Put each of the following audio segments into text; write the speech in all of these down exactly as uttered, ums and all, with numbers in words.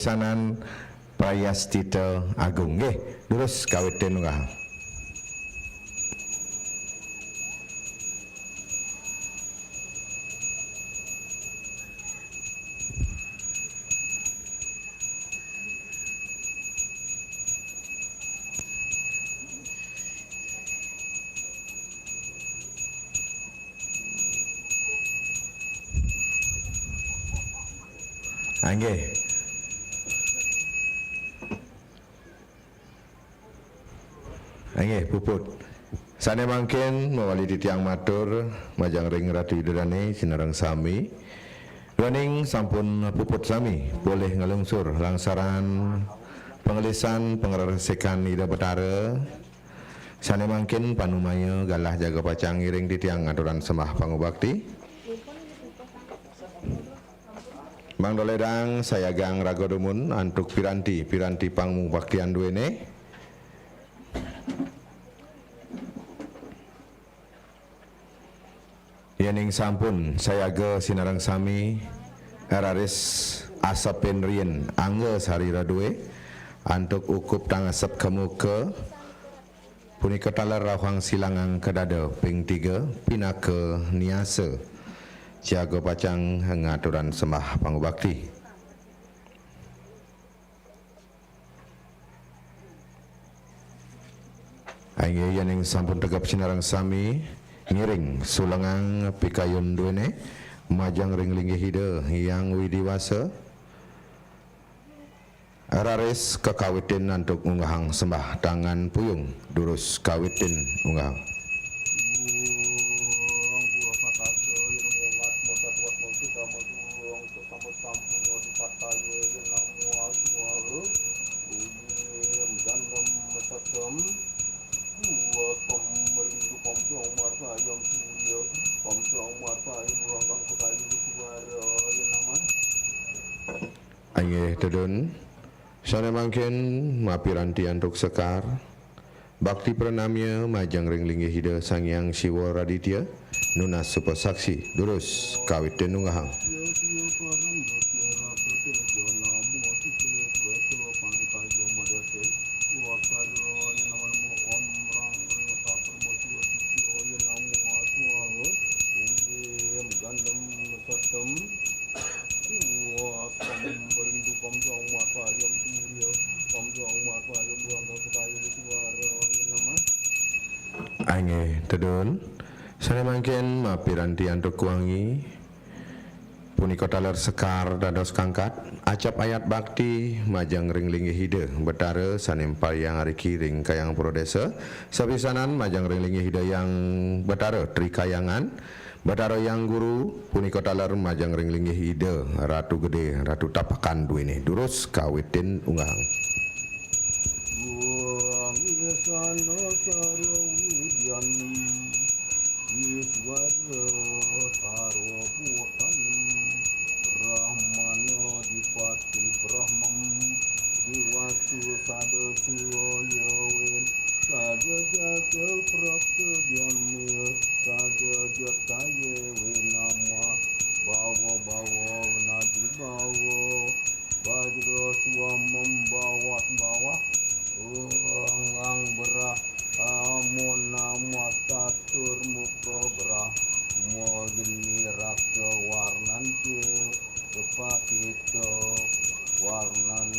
Sanan Prayastita Agung. Nggih, durus kawitin unggah. Nggih. Nggih, puput. Sané mangkin mawali titiang matur majeng ring Ratu Ida Dané sinareng sami. Duaning sampun puput sami polih nglungsur langsaran panglisan pangresikan Ida Betara. Sané mangkin panumaya galah jaga pacang ngiring titiang ngaturang sembah pangubakti. Mangda lédang sayagang raga dumun antuk piranti, piranti pangubaktian duéné. Yéning sampun sayaga sinareng sami, raris asepin riin angga sarira dué antuk ukup tangasep ka muka, punika taler rauhang silangang ka dada ping tiga pinaka niasa jaga pacang ngaturang sembah pangubakti. Inggih, yéning sampun tegep sinareng sami, ngiring sulengang pikayun duéné majeng ring linggih Ida Hyang Widhi Wasa. Raris kakawitin antuk ngunggahang sembah tangan puyung, durus kawitin unggahang. Inggih, tedun. Sané mangkin mapiranti antuk sekar. Bakti pranamya majeng ring linggih Ida Sang Hyang Siwa Raditya, nunas supasaksi, durus kawitin nunggahang. Inggih, tedun. Sané mangkin mapiranti antuk wangi. Punika taler sekar dados kangkat, acap ayat bakti majeng ring linggih Ida Betara sané maparyang riki ring Kayang Pura Desa, sapisanan majeng ring linggih Ida Hyang Betara Tri Kayangan, Betara Hyang Guru, punika taler majeng ring linggih Ida Ratu Gedé, Ratu Tapakan duéné. Durus kawitin unggahang. Iswara sarwa bhutan, Brahmana dipati Brahmam, Jiwastu sada suya wen, sada jata prakta jamya, sada jataye wenama, bawa bawa nadi bawa, bajra swamam bawat bawah, engang berah Amo nama satur muka Brahma geni raksa warnan cia sepakita warnan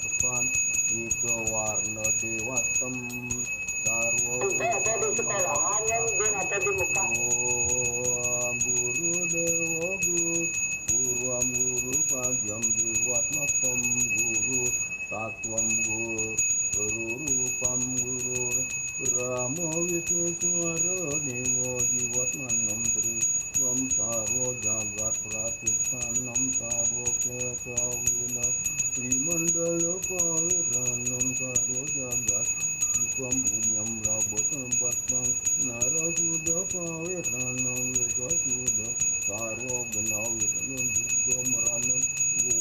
sepakita warna dewatem sarwa. Entah ada di sekolahan yang dia ada di muka. Guru dewa guru, guru am guru pajam jiwat makem guru. Tatwam gu-, guru rupam guru Brahma Wisnu Swara Dewa Jiwatmanam Triwam Sarwa Jagat Pratistanam Sarwa Kesawina Trimandala Pawiranam Sarwa Jagat Dipam Bumyam Rabot Tempat Sang Nara Suda Pawiranam Wesa Suda Sarwa Benawi Tenun Durga Meranan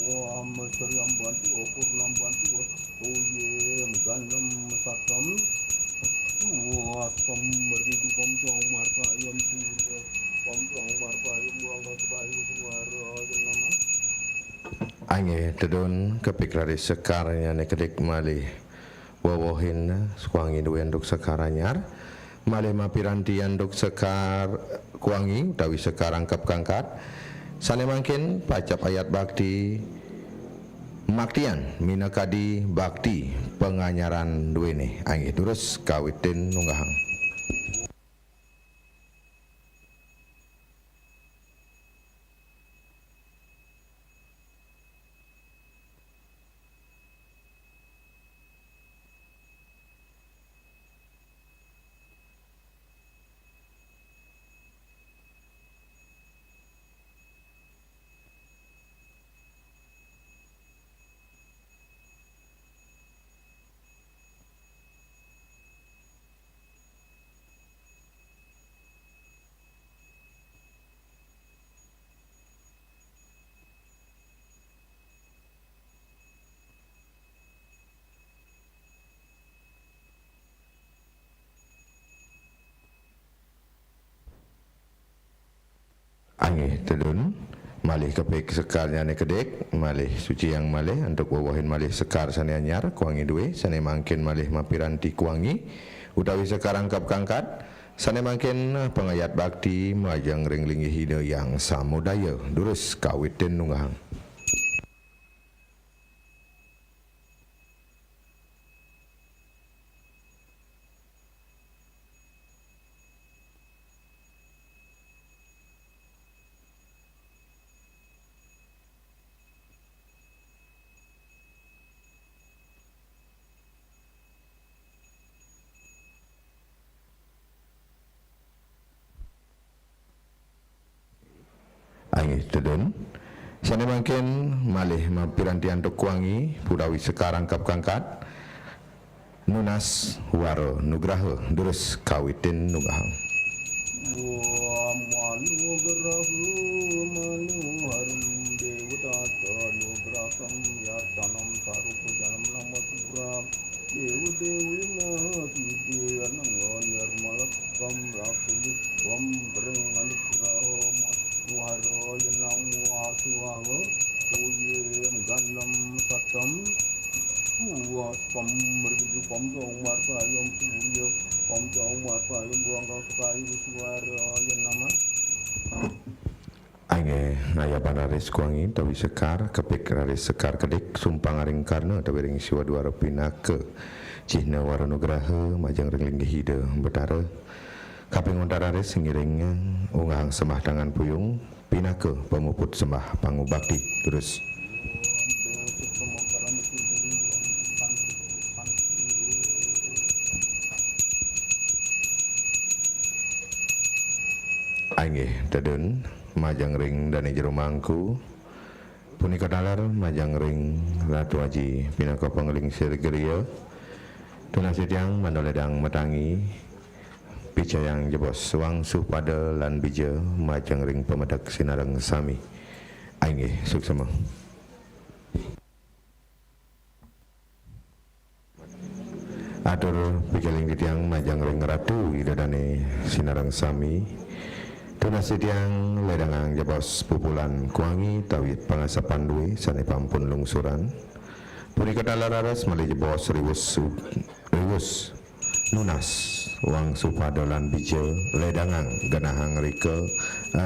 Wam Seriam Bantu Purnam Bantu Uyem Ganem Satam Wastam Mergi Dupam Song Marpa Yam Surya Pam Song Marpa Yam Buang Kayu Suara Nama. Inggih, tedun kepik raris sekar nyané kedik malih wewohin kuangi dué antuk sekar anyar, malih mapiranti antuk sekar kuangi utawi sekar angkep kangkat, sané mangkin pacap ayat bakti maktian minakadi bakti panganyaran duéné. Inggih, durus kawitin nunggahang. Inggih, tedun malih kepik sekar nyané kedik, malih suciang malih antuk wewohin malih sekar sané anyar, kuangi dué, sané mangkin malih mapiranti kuangi, utawi sekar angkep kangkat, sané mangkin pangayat bakti majeng ring linggih Ida Hyang Samudaya. Durus kawitin nunggahang. Inggih, tedun. Sané mangkin malih mapiranti antuk kuangi, utawi sekar angkep kangkat, nunas wara nugraha, durus kawitin nunggahang. Wah, manugraha manuharam, déwata tanugraham yatanam sarupa janam nama sugra. Dewa dewi maha sidi anang nirmalakam raksa wibam breng anugraha manuhara yenang wasuhaha kuyem ganam satam puas pam mridu pam dong marpayam surya pam dong marpayam buang kau sekayu suara yenama. Inggih, nayaban raris kuangi utawi sekar, kepik raris sekar kedik, sumpang ring karna utawi ring siwa duara pinaka cihna wara nugraha majeng ring linggih Ida Betara. Kaping untat raris ngiring unggahang sembah tangan puyung, pinaka pamuput sembah pangubakti. Durus. Inggih, tedun majeng ring dané jero mangku. Punika taler majeng ring Ratu Aji pinaka panglingsir griya. Tunas titiang mangda ledang matangi, picayang jebos wangsu pada lan bija majeng ring pamedek sinareng sami. Inggih, suksema. Atur pikiring titiang majeng ring Ratu Ida Dané sinareng sami. Tunas titiang ledangang jebos pupulan kuangi utawi pangasepan dué sané pampun lungsuran. Punika taler raris malih jebos riwus su-, riwus nunas wangsu pada lan bija ledangang genahang rika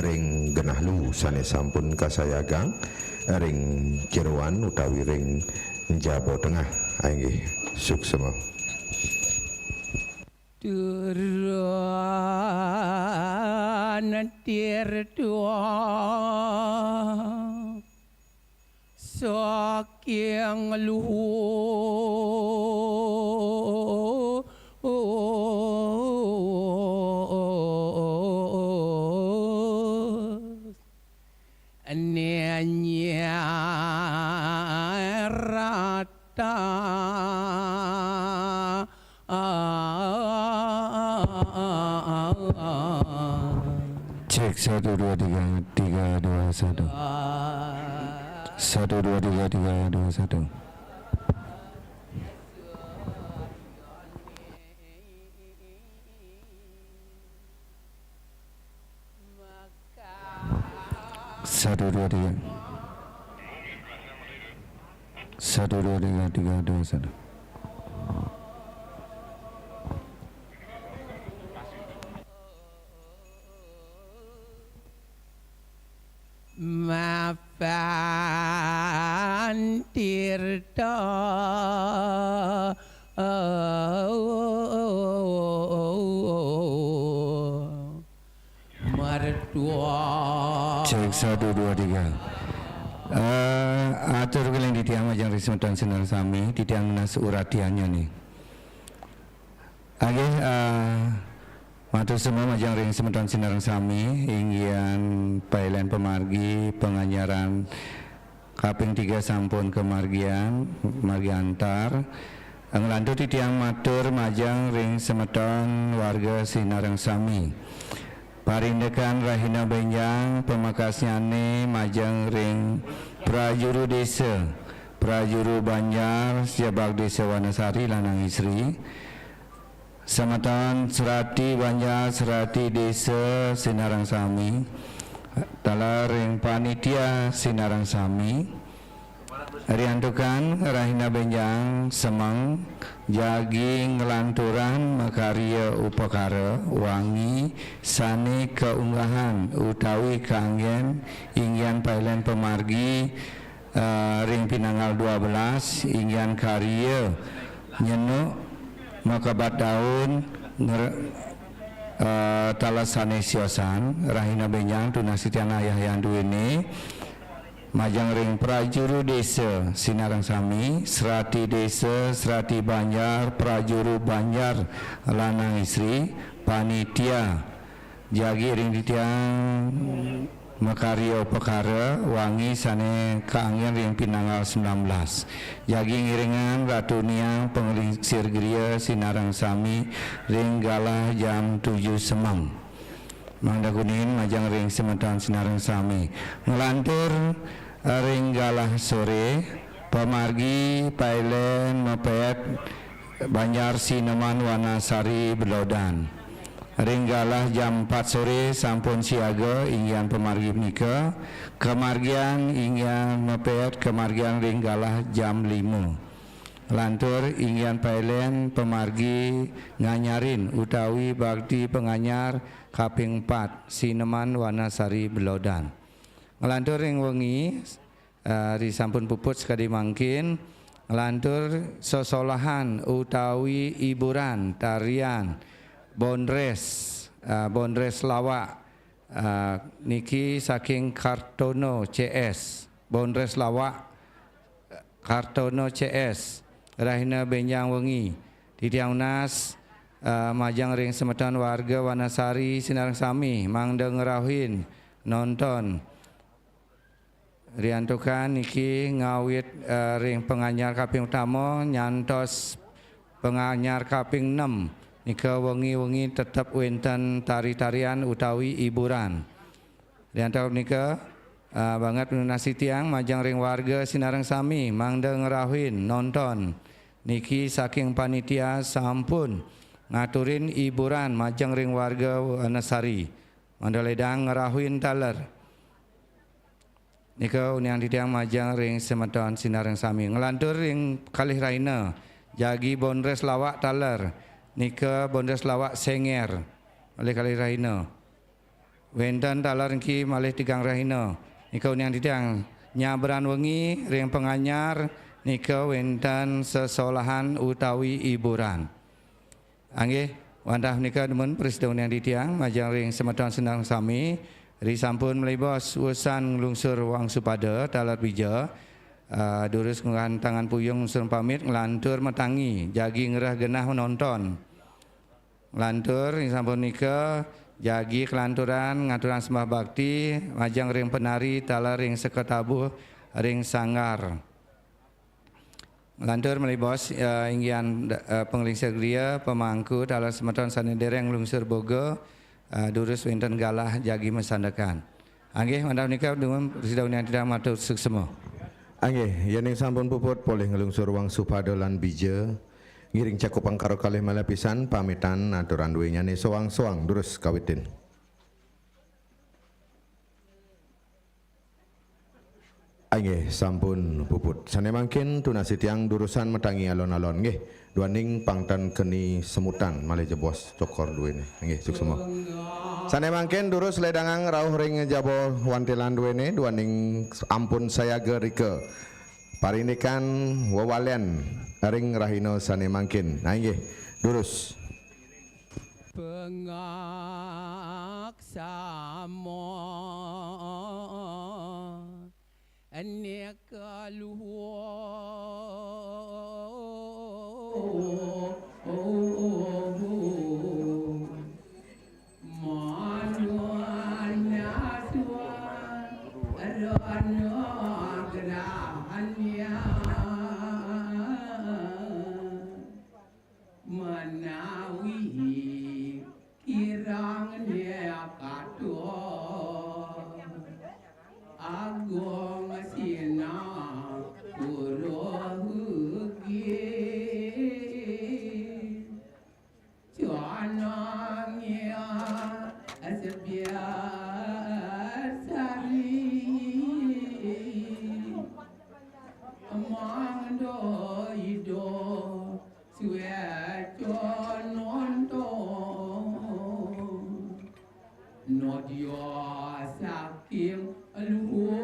ring genah lu sané sampun kasayagang ring jeroan utawi ring Jaba Tengah. Inggih, suksema. Turan tirta saking luhur. Nyerata. Cek, satu, dua, tiga, tiga, dua, satu. Satu, dua, tiga, tiga, dua, satu. Satu, dua, tiga. Satu, dua, tiga, tiga, dua, satu. Mapan tirta mertua. Cek, satu, dua, tiga. Eh, atur keling titiang majeng ring semeton sinareng sami, titiang nunas uratiannya nih. Agih, eh, matur suksma majeng ring semeton sinareng sami, inggih pailen pamargi panganjaran kaping tiga sampun kamargiang, margi antar. Nglantur titiang matur majeng ring semeton warga sinareng sami. Parindikan rahina benjang pamakasnyane majeng ring prajuru desa, prajuru banjar, jebag desa Wanasari lanang istri. Semeton serati banjar, serati desa sinareng sami, taler ring panitia sinareng sami. Riantukan rahina benjang semeng jagi nglanturang makarya upakara wangi sane kaunggahang utawi kaanggen inggihan pailen pamargi, eh, ring pinanggal dua belas, inggihan karya nyenuk makebat daun nger-, eh, taler sane siosan. Rahina benjang tunas titiang ayah yan duene majeng ring prajuru desa sinareng sami, serati desa, serati banjar, prajuru banjar lanang istri, panitia, jagi ring titiang makarya upakara wangi sane kaanggen ring pinanggal sembilan belas. Jagi ngiringang Ratu Niang Panglingsir Griya sinareng sami ring galah jam tujuh semeng. Mangda kunin majeng ring semeton sinareng sami. Nglantur, eh, ring galah sore, pamargi pailen mapet Banjar Sineman Wanasari Belodan. Ring galah jam empat sore sampun siaga inggihan pamargi punika, kamargiang inggihan mapet kamargiang ring galah jam lima. Lantur inggihan pailen pamargi nganyarin utawi bakti panganyar kaping empat, Sineman Wanasari Belodan. Nglantur ring wengi, eh, risampun puput sakadi mangkin, nglantur sesolahan utawi hiburan tarian Bondres, eh, Bondres Lawak, eh, niki saking Kartono C S. Bondres Lawak, Kartono C S, rahina benjang wengi. Titiang nunas, eh, majeng ring semeton warga Wanasari sinareng sami, mangda ngrauhin nonton. Riantukan niki ngawit, eh, ring panganyar kaping utama nyantos panganyar kaping enam. Nika wengi-wengi tetep wenten tari-tarian utawi hiburan. Riantuk nika, ah, banget nunas titiang majeng ring warga sinareng sami mangda ngrauhin nonton. Niki saking panitia sampun ngaturin hiburan majeng ring warga Wanasari. Mangda ledang ngrauhin taler. Nika uniang titiang majeng ring semeton sinareng sami. Nglantur ring kalih rahina, jagi Bondres Lawak taler. Nika Bondres Lawak Senger. Malih kalih rahina. Wenten taler niki malih tigang rahina. Nika uniang titiang nyabran wengi ring panganyar nika wenten sesolahan utawi hiburan. Anggih, wantah nika dumun prasida uniang titiang majeng ring semeton sinareng sami, risampun malibos usan nglungsur wangsupada taler bija, eh, durus ngunggahang tangan puyung nglungsur pamit nglantur matangi, jagi ngrereh genah nonton. Nglantur ring sampun nika, jagi kalanturan ngaturang sembah bakti majeng ring penari taler ring sekatabuh ring sanggar. Nglantur malibos, eh, inggihan, eh, panglingsir griya, pamangku taler semeton sane dereng nglungsur boga, eh, durus wenten galah jagi masandekan. Anggih, wantah nika dumun prasida uniang titiang matur suksma. Anggih, yening sampun puput polih nglungsur wangsupada lan bija, ngiring cakupang karo kalih malih pisan pamitan aturang duenyane soang-soang durus kawitin. Ah, inggih, sampun puput. Sané mangkin tunas titiang durusang matangi alon-alon, nggih. Duaning pang tan keni semutan malih jebos cokor duéné. Inggih, suksma. Sané mangkin durus ledangang rauh ring jaba wantilan duéné, duaning ampun sayaga rika parindikan wewalian ring rahina sané mangkin. Nah, inggih, durus. Pangaksama nika luhur. Manuan suan rana grahanya. Menawi kirang nyakata agung sinang puruh ugi. Canang ya sebiar sari mangda ida Suéca nonton. Nadya saking luhur.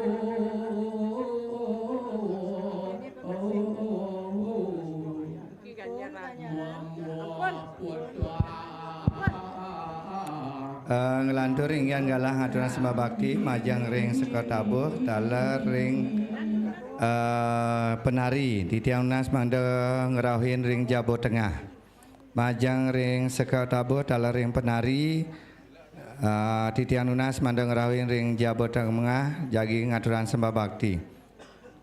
Mamuah putra. Eh, nglantur inggihan galah ngaturang sembah bakti majeng ring sekatabuh taler ring eh, penari, titiang nunas mangda ngrauhin ring jaba tengah. Majeng ring sekatabuh taler ring penari, eh, titiang nunas mangda ngrauhin ring jaba tengah, jagi ngaturang sembah bakti.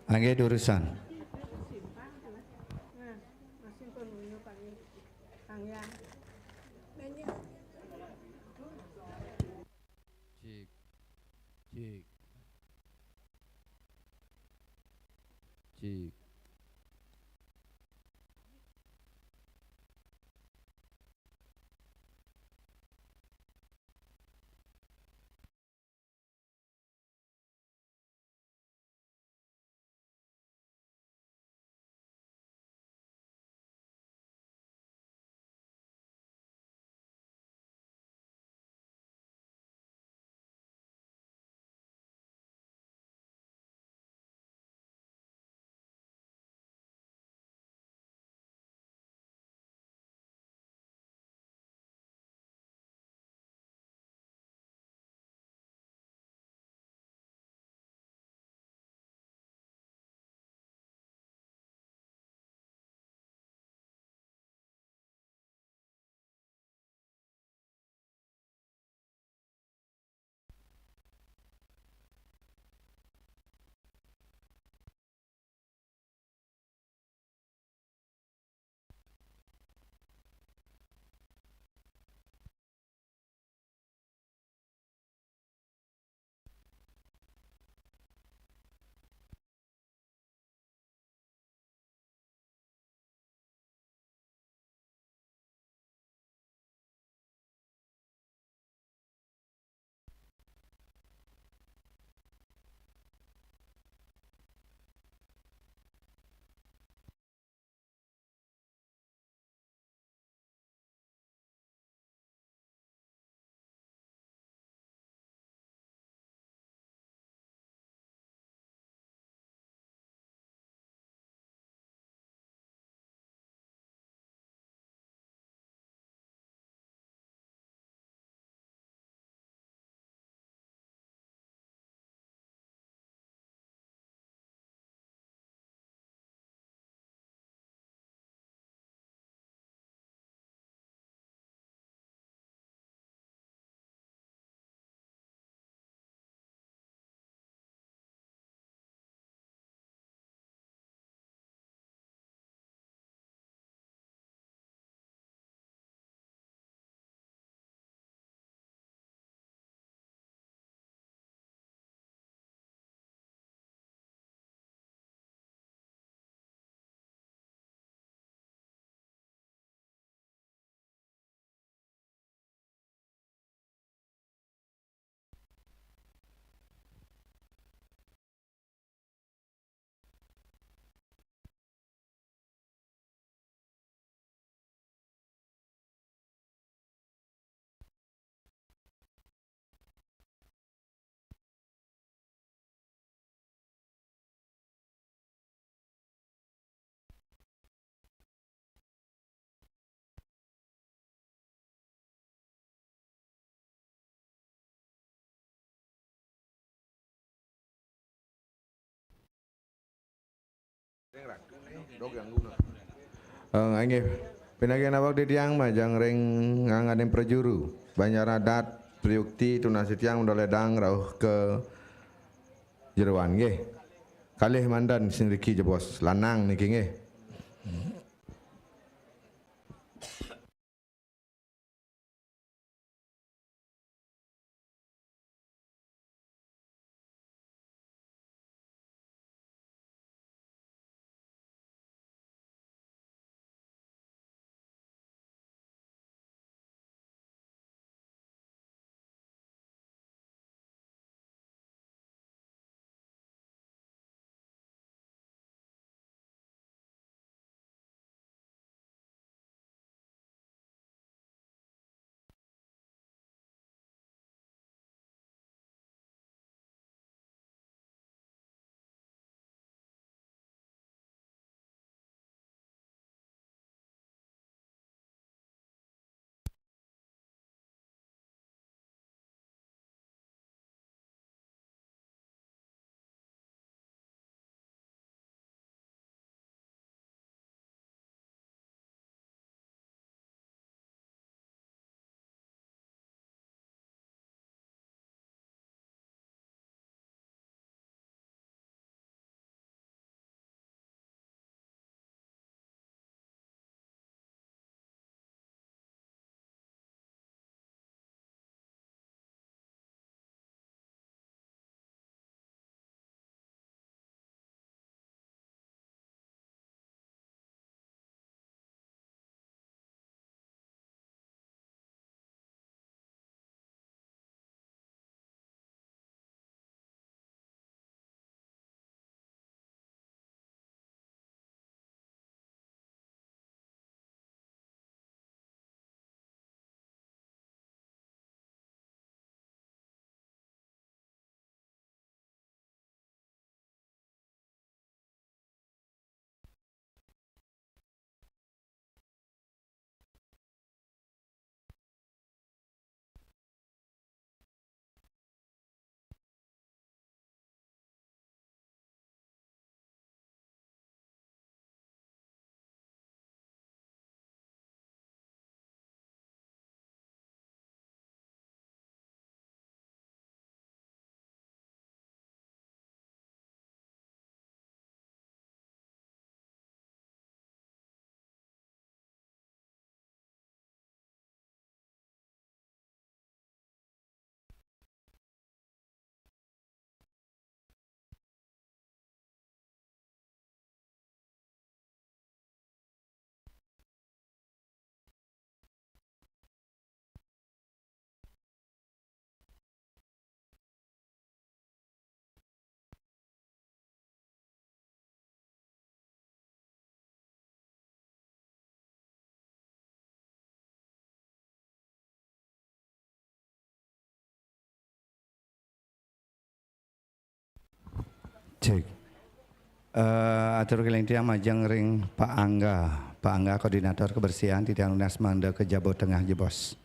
Inggih durusang. Cik, cik, cik. Eh, inggih. Pinagih naweg titiang majeng ring ngangganing prajuru. Banjar adat, prayukti, tunas titiang mdoledang rauh ka jeroan nggih. Kalih manten sing riki jebos lanang niki nggih. Cek. Eh, atur kelintian majeng ring Pak Angga. Pak Angga, koordinator kebersihan, titiang nunas mangda ka jaba tengah jebos.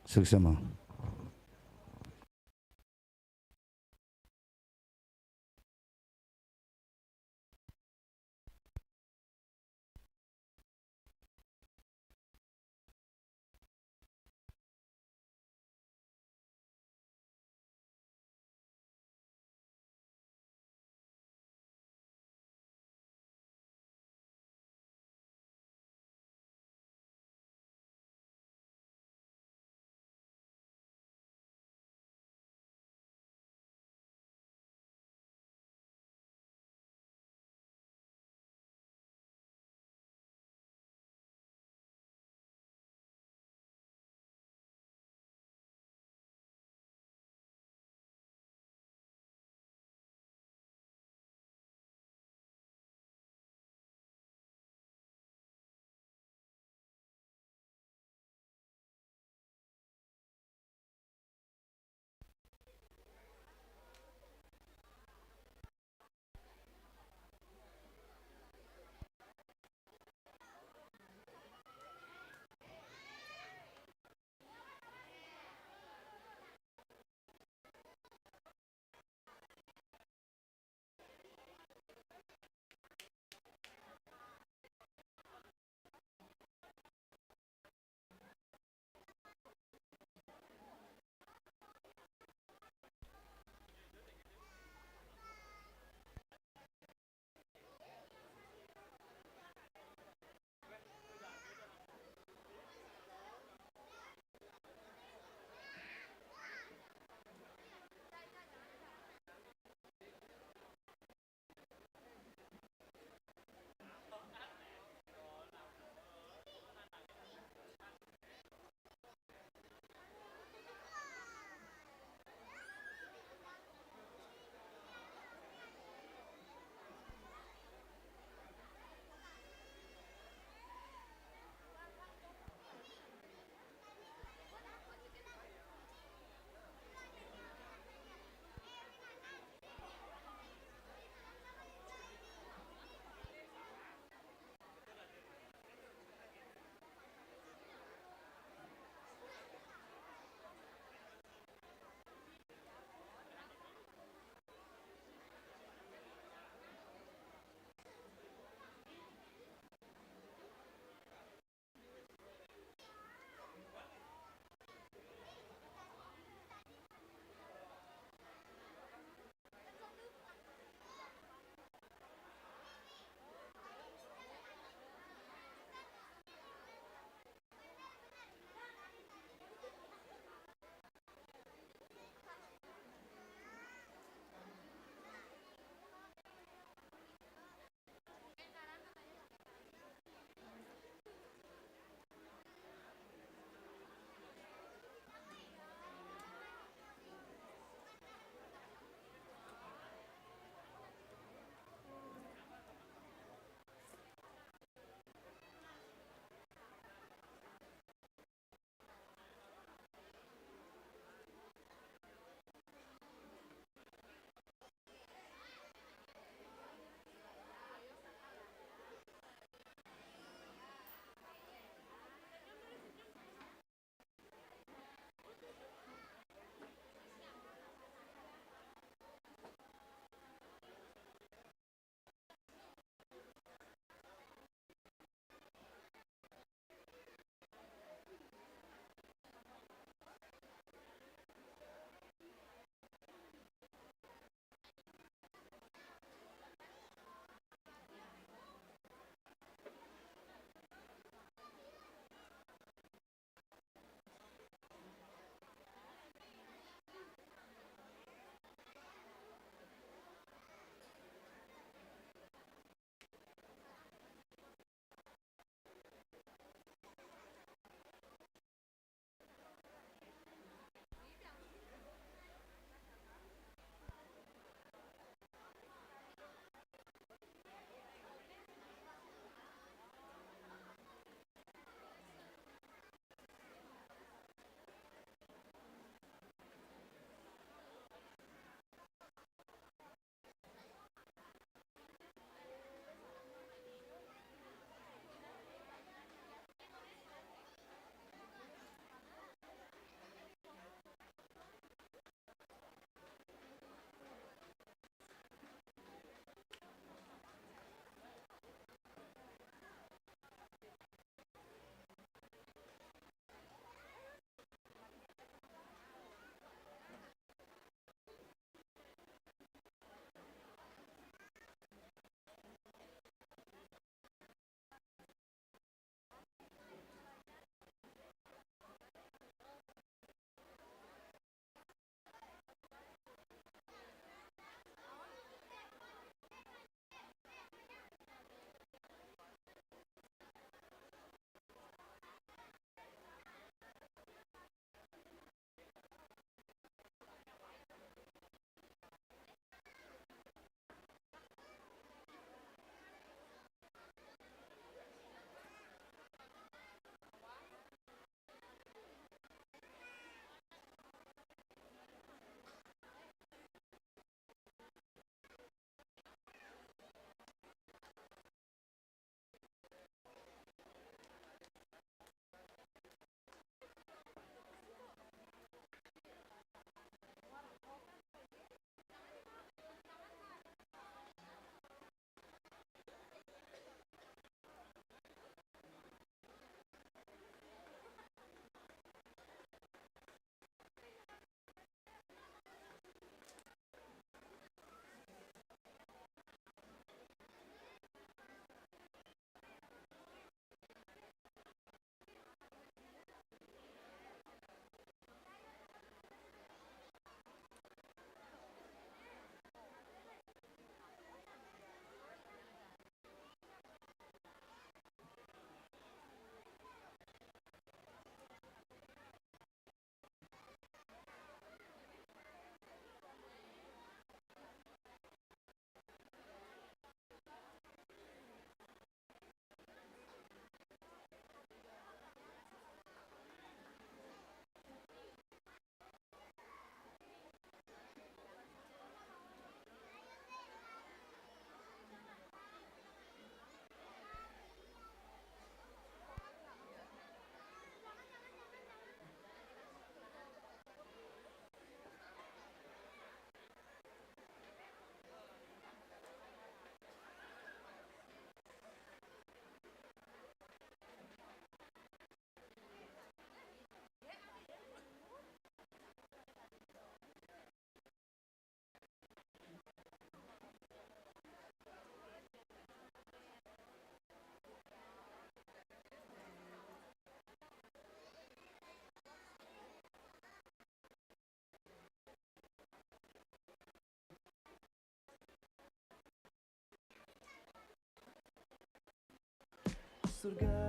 Suksma. Surga.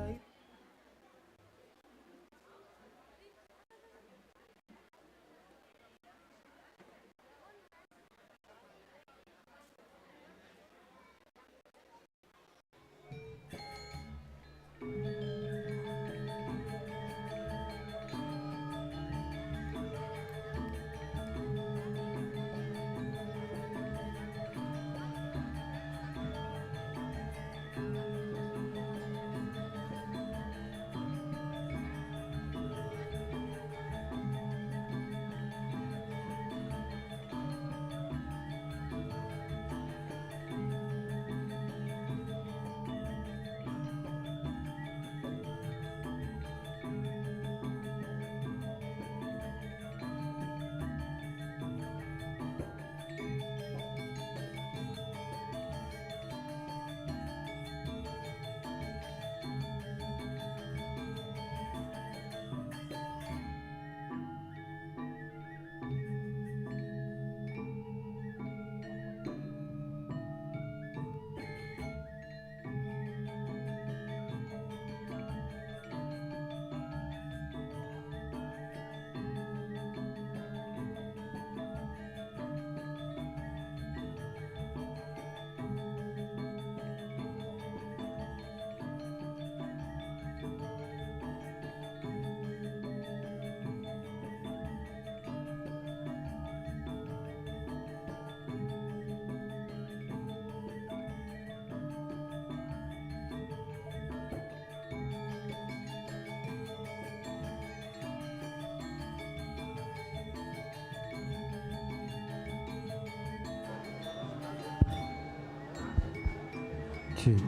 Cek.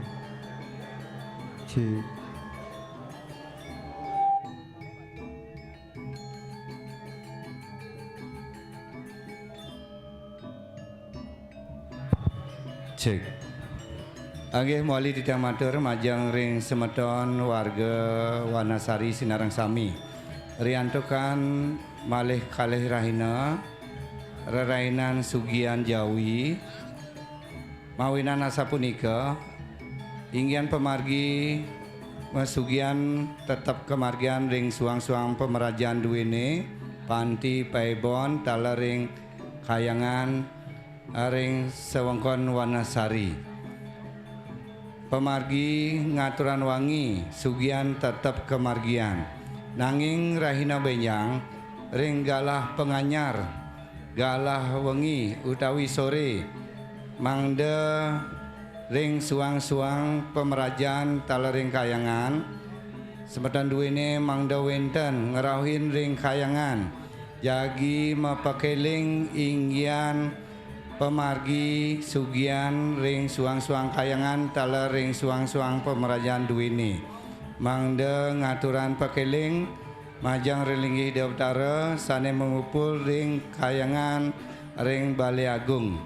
Cek. Cek. Inggih mawali titiang matur majeng ring semeton warga Wanasari sinareng sami. Riantukan malih kalih rahina, rerainan sugian jawi, mawinan asapunika, inggihan pamargi masugian tetep kamargian ring suang-suang pamrajan duene, panti paibon, taler ring kayangan, ring sewengkon Wanasari. Pamargi ngaturang wangi, sugian tetep kamargian. Nanging rahina benjang, ring galah panganyar, galah wengi utawi sore, mangda ring suang-suang pamrajan taler ring kayangan, semeton duene mangda wenten ngrauhin ring kayangan, jagi mapakeling inggian pamargi sugian ring suang-suang kayangan taler ring suang-suang pamrajan duene. Mangda ngaturang pakeling majeng ring linggih Ida Betara sane mamupul ring kayangan ring Bale Agung.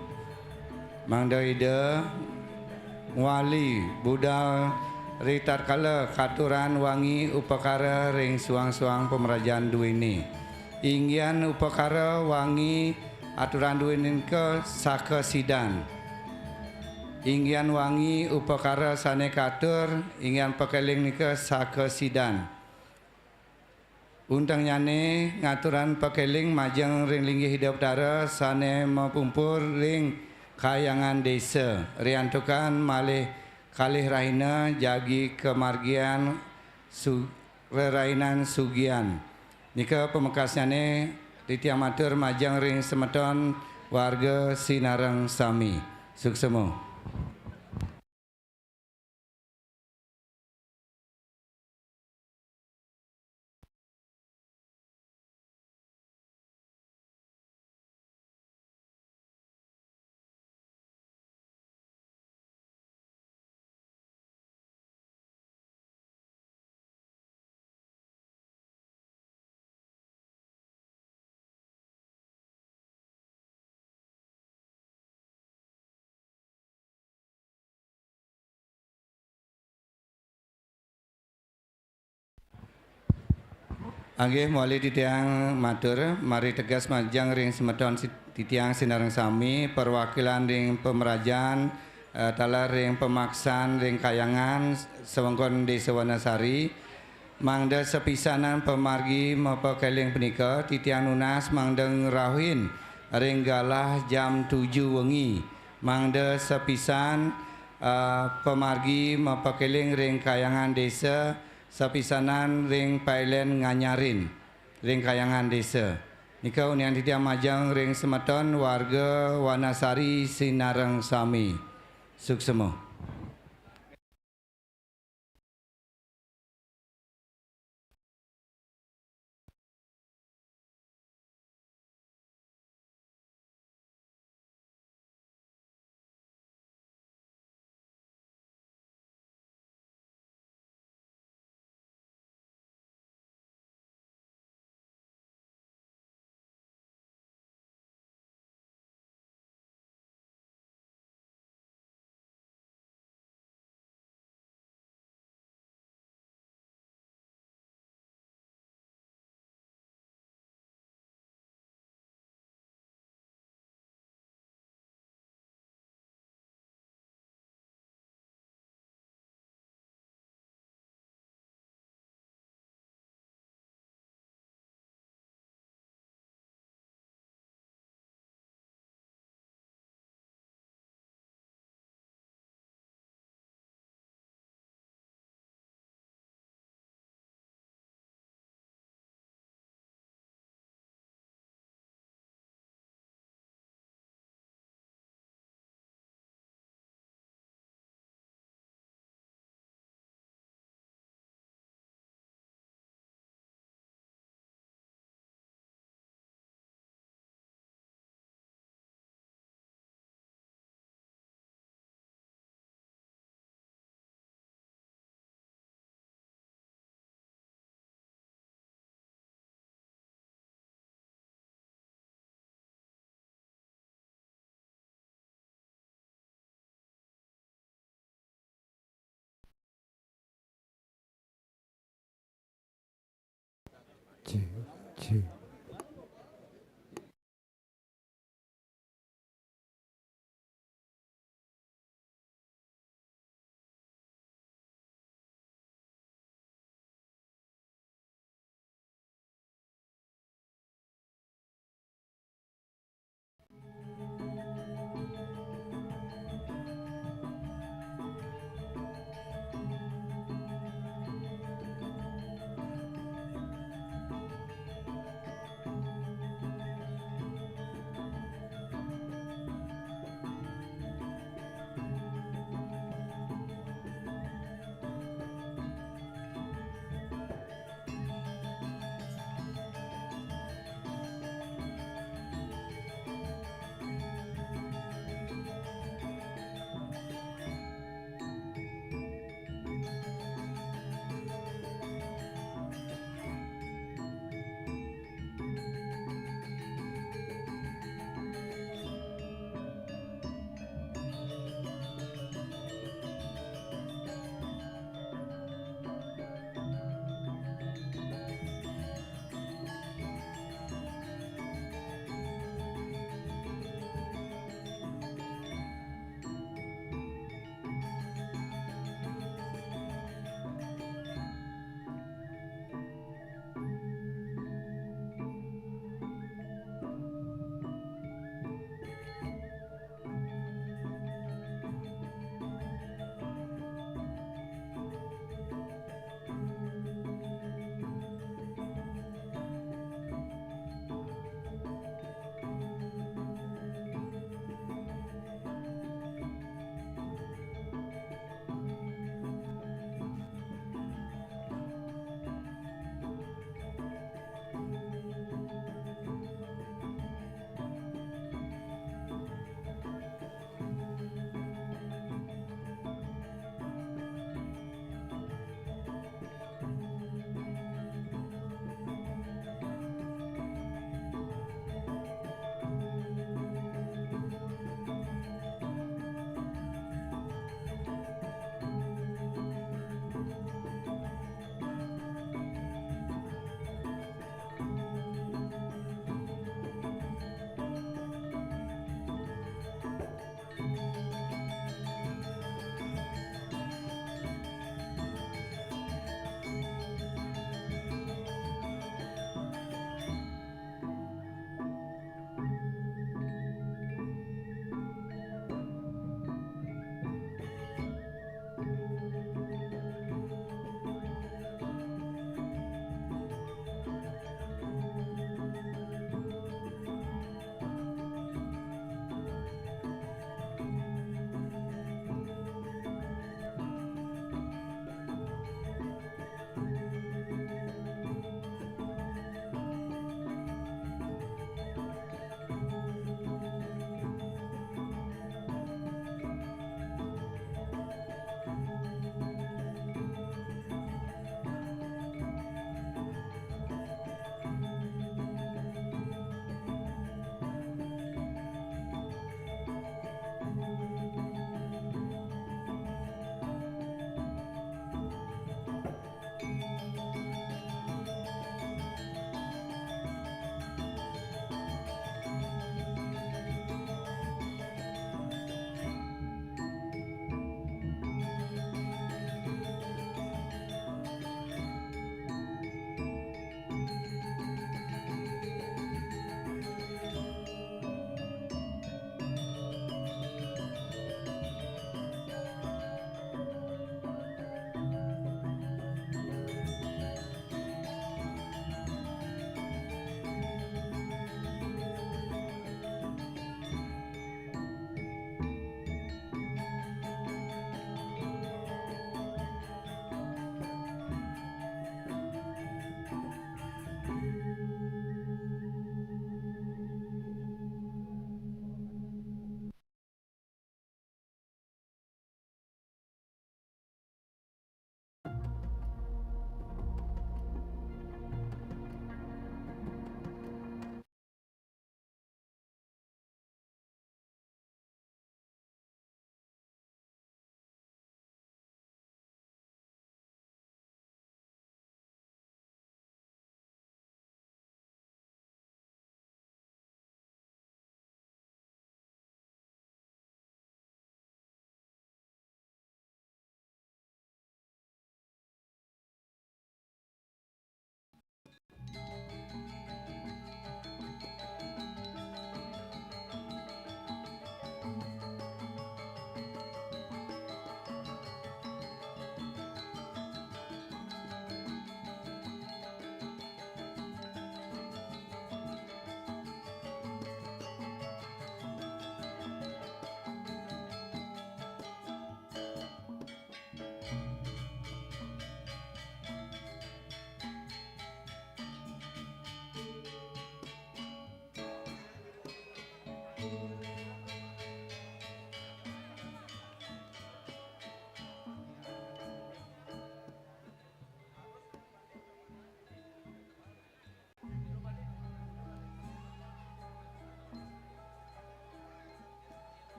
Mangda Ida ngwali budal ritatkala katurang wangi upakara ring suang-suang pamrajan duene. Inggian upakara wangi aturang duene nika sakasidan. Inggian wangi upakara sane katur, inggian pakeling nika sakasidan. Untengnyane ngaturang pakeling majeng ring linggih Ida Betara sane mapumpur ring kayangan desa, riantukan malih kalih rahina jagi kamargian su-, rerainan sugian. Nika pamekasnyane titiang matur majeng ring semeton warga sinareng sami. Suksema. Inggih, mawali titiang matur, mari teges majeng ring semeton si-, titiang sinareng sami, perwakilan ring pamrajan eh, taler ring pamaksan ring Kayangan, sewengkon Desa Wanasari, mangda sapisanan pamargi mapakeling punika, titiang nunas mangda ngrauhin ring galah jam tujuh wengi, mangda sapisan, eh, pamargi mapakeling ring Kayangan Desa, sapisanan ring pailen nganyarin ring Kayangan Desa. Nika uningang titiang majeng ring semeton warga Wanasari sinareng sami. Suksema.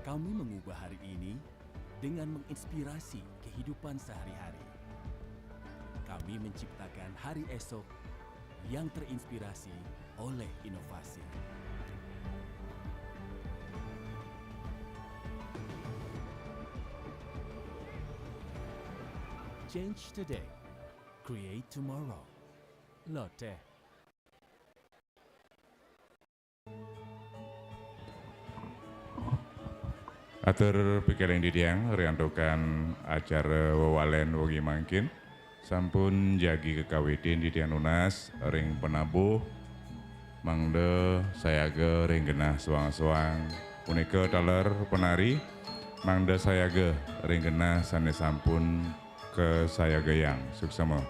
Kami mengubah hari ini dengan menginspirasi kehidupan sehari-hari. Kami menciptakan hari esok yang terinspirasi oleh inovasi. Change today, create tomorrow. Lotte. Atur pikiring titiang riantukan acara wewalen wengi mangkin. Sampun jagi kakawitin titiang nunas ring penabuh, mangda sayaga ring genah soang-soang. Punika taler penari, mangda sayaga ring genah sane sampun kasayagayang. Suksema.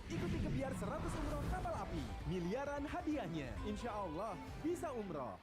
Ikuti Gebyar seratus Umroh Kapal Api. Miliaran hadiahnya. Insya Allah bisa umroh.